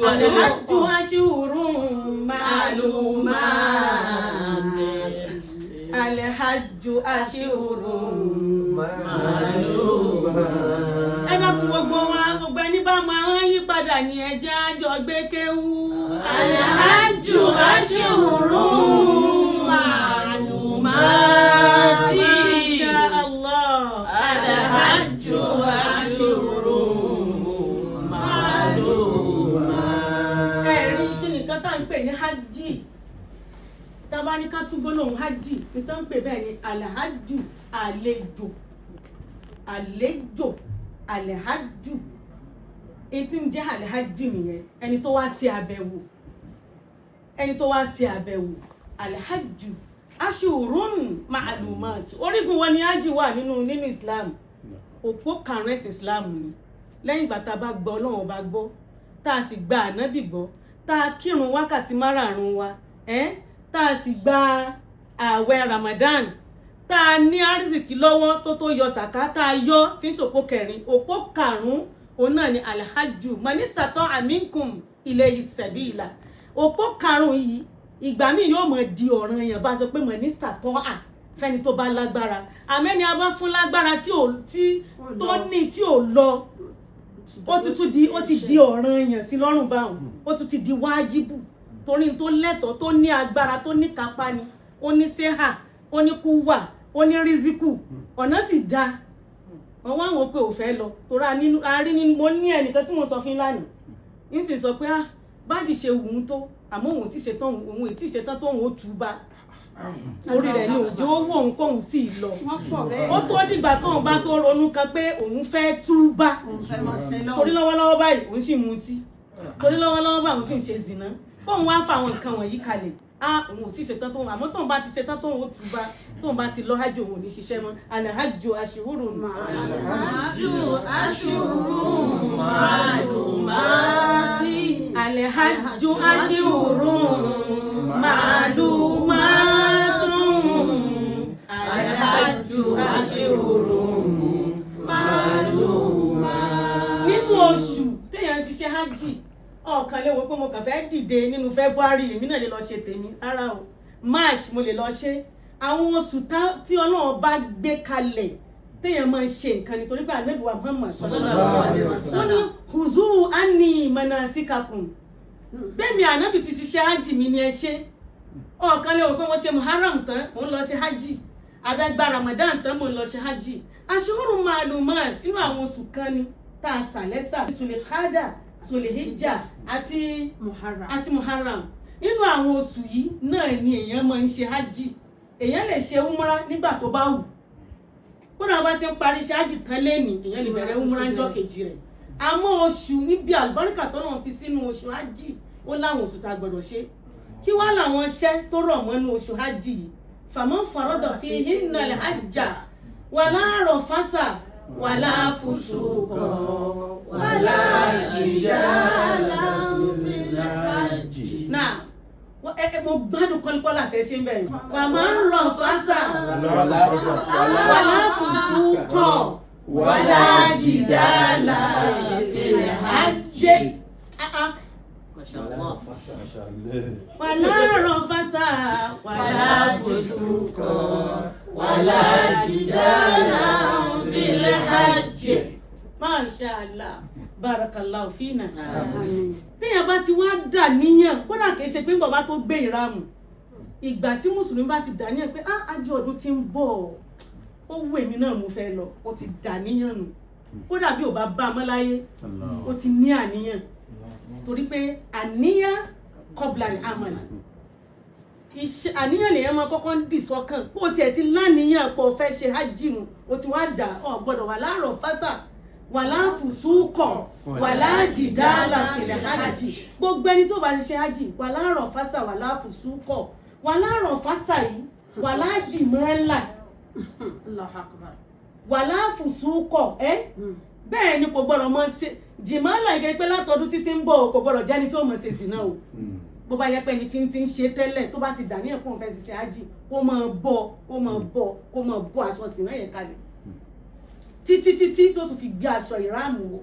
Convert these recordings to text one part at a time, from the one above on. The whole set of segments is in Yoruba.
Alhajju ashhurun ma'lumat. Alhajju ashhurun ma'lumat. Ẹ dákun, gbogbo wa, gbogbo ẹni bá máa ń yí padà ní ẹjẹ́ àjọ gbé kéwú. Alhajju ashhurun ma'lumat. Masha Allah. Alhajju ashhurun ma'lumat. Ẹ̀rí kí nìkan tá à ń pè ní hajj? Tá a bá ní ká tún gbólóhùn hajj ní tá ń pè bẹ́ẹ̀ ni alhajju, àlejò, àlejò, alhajju. Èyí tí ń jẹ́ alhajju nìyẹn, ẹni tó wá ṣe àbẹ̀wò, ẹni tó wá ṣe àbẹ̀wò. Alhajju ashhurun ma'lumat. Orígun wọn ni hajj wà nínú Islam? Òpó karùn-ún ẹ̀sìn Islam ni. Lẹ́yìn ìgbà tá a bá gbọ́ Ọlọ́run Ọba gbọ́, tá a sì gba Ànábì gbọ́, tá a kírun wákàtí márààrún wa, tá a sì gba ààwẹ̀ Ramadan, tá a ní arzikì lọ́wọ́ tó yọ sàká, tá a yọ, tí ń ṣòpó kẹrin, òpó karùn-ún òun náà ni alhajju man istata'a minkum ilayhi sabila. Òpó karùn-ún yìí, ìgbà míì yóò mọ̀ di ọ̀ranyàn, bá a sọ pé man istata'a, fẹ́ni tó bá lágbára. Àmẹ́ni a bá fún lágbára tí ò tí tó ní tí ò lọ, ó ti tún di, ó ti di ọ̀ranyàn sí lọ́rùn báwọn, ó tún ti di wájibù, torí tó lẹ́tọ̀ọ́, tó ní agbára, tó ní kápá ni, ó ní séhà, ó ní kúwà, ó ní rísíkù, ọ̀nà sì dá. Wọ́n wá ń wò pé ò fẹ́ lọ, torí a rí nínú. Mo ní ẹnìkan tí mo sọ fún lánàá, ń sì sọ pé, ah, bájì ṣe wù ú tó, àmọ́ òun ti ṣetán, òun ì tí ṣetán tóun ó tú bá orí rẹ̀ ní òjò owó òun kóun tí ì lọ. Wọ́n pọ̀ bẹ́ẹ̀. Ó tó dìgbà tóun bá tó ronú kan pé òun fẹ́ túbá. Òun fẹ́ máa sin lọ́wọ́. Torí lọ́wọ́lọ́wọ́ báyìí, òun sì mutí, torí lọ́wọ́lọ́wọ́ báyìí, òun sì ń ṣe zìnà. Kóun wá fa àwọn nǹkan wọ̀nyí kalẹ̀, á òun ò tí ì ṣetán tóun, àmọ́ tóun bá ti ṣetán tóun ó túbá, tóun bá ti lọ hajj, òun ò ní ṣiṣẹ́ mọ́. Alhajju ashhurun. Alhajju ashhurun ma'lumati. Alhajju ashhurun ma'lumatun. Alhajju ashhurun ma'lumat. Nínú oṣù téèyàn ń ṣiṣẹ́ hajj, ọ̀kan lè wo pé mo kàn fẹ́ dìde nínú February, èmi náà lè lọ ṣe tèmi. Rárá o. March, mo lè lọ ṣe. Àwọn oṣù tí Ọlọ́run bá gbé kalẹ̀ téèyàn máa ń ṣe nǹkan, nítorí pé Ànábì wa Muhammad Sallallahu alaihi wasallam. Wọ́n ní khuzu anni manasikakum. Bẹ́ẹ̀ mi Ànábì ti ṣiṣẹ́ hajj mi ni ẹ ṣe. Ọ̀kan lè wò pé mo ṣe Muharram tán, mò ń lọ sí hajj, abẹ́gbà Ramadan tán, mò ń lọ sí hajj. Ashhurun ma'lumat, inú àwọn oṣù kan ni tá a sà lẹ́sà, Sulkhada, Sulhijja àti Muharram. Àti Muharram. Nínú àwọn oṣù yìí náà ni èèyàn máa ń ṣe hajj. Èèyàn lè ṣe umra nígbà tó bá wù. Kódà bá ti ń parí iṣẹ́ hajj tán lẹ́nìí, èèyàn lè bẹ̀rẹ̀ umra ńjọ́ kejì rẹ̀. Àmọ́ oṣù níbi àlùbáríkà tó náà fi sínú oṣù hajj, ó láwọn oṣù tá a gbọ́dọ̀ ṣe. Kí wá làwọn iṣẹ́ tó rọ̀ mọ́nú oṣù hajj yìí? Faman farada fihinna al-hajja wala rafasa wala fusuqa wala jidala fil hajj. Náà ẹ mo gbádùn kọ́líkọ́lá tẹ́ ṣe ń bẹ̀rẹ̀. Wà máa ń rọ̀ fásà wala fusuqa wala jidala fil hajj. Ah, ah. Wala rafasa wala fusuqa wala jidala fil hajj. Masha Allah, barakallahu fina. Téèyàn bá ti wá dà níyàn, kódà kìí ṣe pé bàbá tó gbé ìramù, ìgbà tí mùsùlùmí bá ti dà níyàn pé, ah, àjọ ọdún tí ń bọ̀, ó wù èmi náà, mo fẹ́ lọ, ó ti dà níyàn nù. Kódà bí ò bá bá a mọ́ láyé, ó ti ní àníyàn, torí pé àníyàn qabla al-amal, iṣẹ́ àníyàn lèyàn máa kọ́kọ́ ń dì sọ́kàn. Bó tiẹ̀ ti láníyàn pé o fẹ́ ṣe hajj nù, o ti wá dà ọ́ gbọ́dọ̀ wà láàrọ̀ fásà wala fusuqa wala jidala fil hajj. Gbogbo ẹni tó bá ti ṣe hajj, wala rafasa wala fusuqa, wala rafasa yìí, wala jimala. Allahu akbar. Wala fusuqa ẹ́ bẹ́ẹ̀ ni kò gbọ́dọ̀ mọ ṣe jìmọ́lá ìgẹ́ pé látọdún títí ń bọ̀, kò gbọ́dọ̀ jẹ́ni tí ó mọ̀ ṣe zìnà o. Bó bá yẹ pé ẹni tí ń ti ń ṣe tẹ́lẹ̀, tó bá ti dà ní ẹ̀kọ́ fẹ́ ṣiṣẹ́ hajj, kó máa bọ́, kó máa bọ́, kó máa bọ́ aṣọ sìnà yẹn kalẹ̀ títí títí tó tún fi gbé aṣọ ìráàmù wọ̀.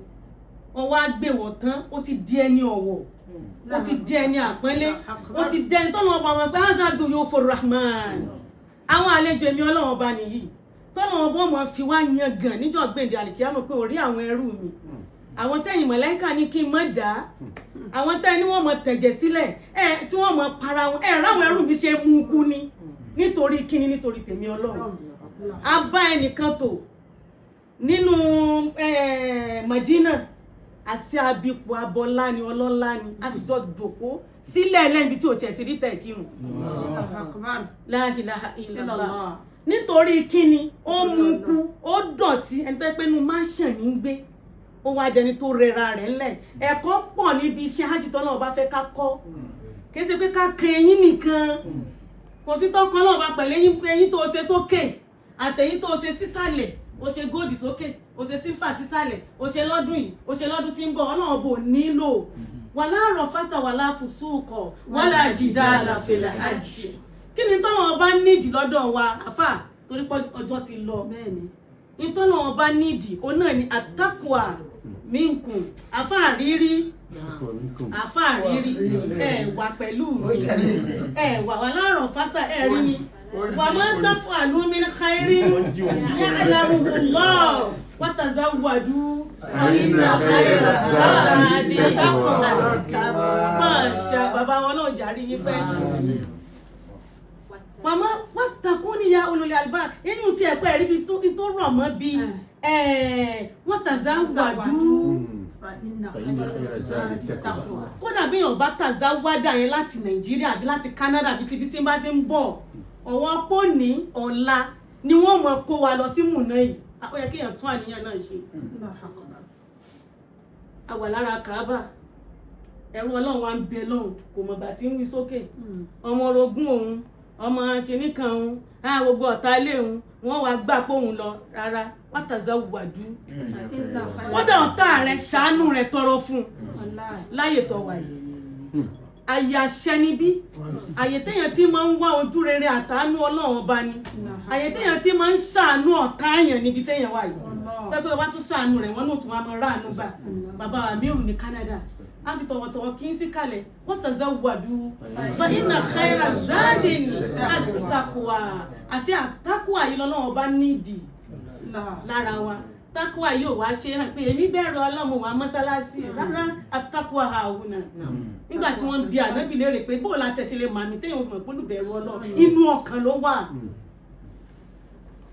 Ọwọ́ àgbèwọ̀ tán, ó ti di ẹni ọ̀wọ̀, ó ti di ẹni àpọ́nlé, ó ti di ẹni tọ́lọ́ ọba wọn pé azadu yóò fo rahman, àwọn àlejò èmi Ọlọ́run ọba nìyí, tọ́lọ́ ọba ọmọ fi wá yan gàn níjọ́ gbèǹde àlìkíyàmọ̀ pé orí àwọn ẹrú mi, àwọn tẹ́yìn mọ̀lẹ́kà ní kí n mọ̀ dá, àwọn tẹ́yìn ní wọ́n mọ̀ tẹ̀jẹ̀ sílẹ̀ ẹ tí wọ́n mọ̀ para wọn ẹ ráwọn ẹrú mi ṣe mú kú ni. Nítorí kíni? Nítorí tèmi Ọlọ́run. A bá ẹnìkan tò nínú Madina, àti abipò abọ́lá ni, ọlọ́lá ni, a sì jọ jòkó sílẹ̀ lẹ́yìn tí ò tiẹ̀ ti rí tẹ̀ kírun. La ilaha illallah. Nítorí kíni? Ó mú kú, ó dọ̀tí, ẹni tó yẹ pé inú mansion ní ń gbé, ó wá dẹni tó rẹra rẹ̀ ńlẹ̀. Ẹ̀kọ́ pọ̀ níbi iṣẹ́ hajj tọ́lọ́run bá fẹ́ ká kọ́. Kì í ṣe pé ká kan eyín nìkan, kò sí tọ́kan náà bá pẹ̀lú eyín tó ṣe sókè àtẹ̀yìn tó ṣe sísàlẹ̀, ó ṣe góòdì sókè, ó ṣe sífà sísàlẹ̀, ó ṣe lọ́dún yìí, ó ṣe lọ́dún tí ń bọ̀, Ọlọ́run bò nílò. Wàlá rọ̀fátà, wàlá fùsùkọ̀, wàlá jìdá àlàfẹ́lẹ̀ hajj. Kí ni tọ́lọ́run bá nídìí lọ́dọ̀ wa, àfà? Torí pé ọjọ́ ti lọ. Ìtọ́lọ́run bá nídìí òun náà ni àtàkùà mínkùn. Àfà rírí, àfà rírí, ẹ wà pẹ̀lú mi, ẹ wà wà láàrọ̀ fásà, ẹ rí ni wà máa ń tán fún àlùmí káírí ní aláwùlọ́ wàtàzáwàdú fàyínà káírà sáàdì àkọ́. Máa bàbá wọn náà jàrí yín pẹ́. Màmá wàtàkùn níyà olùlẹ̀ àlùbá inú tí ẹ̀kọ́ ẹ̀rí bí tó rọ̀ mọ́ bí wàtàzáwàdú. Kódà bí èèyàn bá tàzáwádà yẹn láti Nàìjíríà àbí láti Canada àbí tibí tí ń bá ti ń bọ̀, ọ̀wọ́ pò ní ọ̀la ni wọ́n mọ̀ kó wa lọ sí mùnà yìí. Ó yẹ kéèyàn tún àníyàn náà ṣe. A wà lára Kaaba, ẹrú Ọlọ́run wa ń bẹ lọ́hùn, kò mọ̀gbà tí ń wí sókè, ọmọ orogún òun, ọmọ kìnnì kan òun, á gbogbo ọ̀tá ilé òun, wọ́n wá gbà pé òun lọ rárá. Wátàzá wàdú, kódà ọ̀tá rẹ̀, ṣàánú rẹ̀, tọrọ fún un láyè tó wà yìí. Àyè àṣẹ níbí, àyè téèyàn tí máa ń wá ojú rere àtàánú Ọlọ́run ọba ni, àyè téèyàn tí máa ń ṣàánú ọ̀tá àyàn níbi téèyàn wà yìí. Tẹ́gbẹ́ wá tún ṣàánú rẹ̀, wọ́n náà tún wá máa ráàánú gbà. Bàbá Amiru ní Canada, á fi tọ̀wọ̀tọ̀wọ̀ kí n sí kalẹ̀. Wọ́n tẹ̀sẹ̀ wàdú fa inna khaira zadin àtàkùwà. Àṣẹ àtàkùwà yìí lọ́lọ́run ọba nídìí lára wa. Takuwa yóò wá ṣe hàn pé èmi bẹ̀rù Ọlọ́run wa mọ́sálásí rárá. Àtàkùwà àwùnà. Nígbà tí wọ́n ń bi Ànábì léèrè pé bó la tẹ̀ ṣe lè màmí téèyàn fi mọ̀ pé olùbẹ̀rù Ọlọ́run, inú ọkàn ló wà.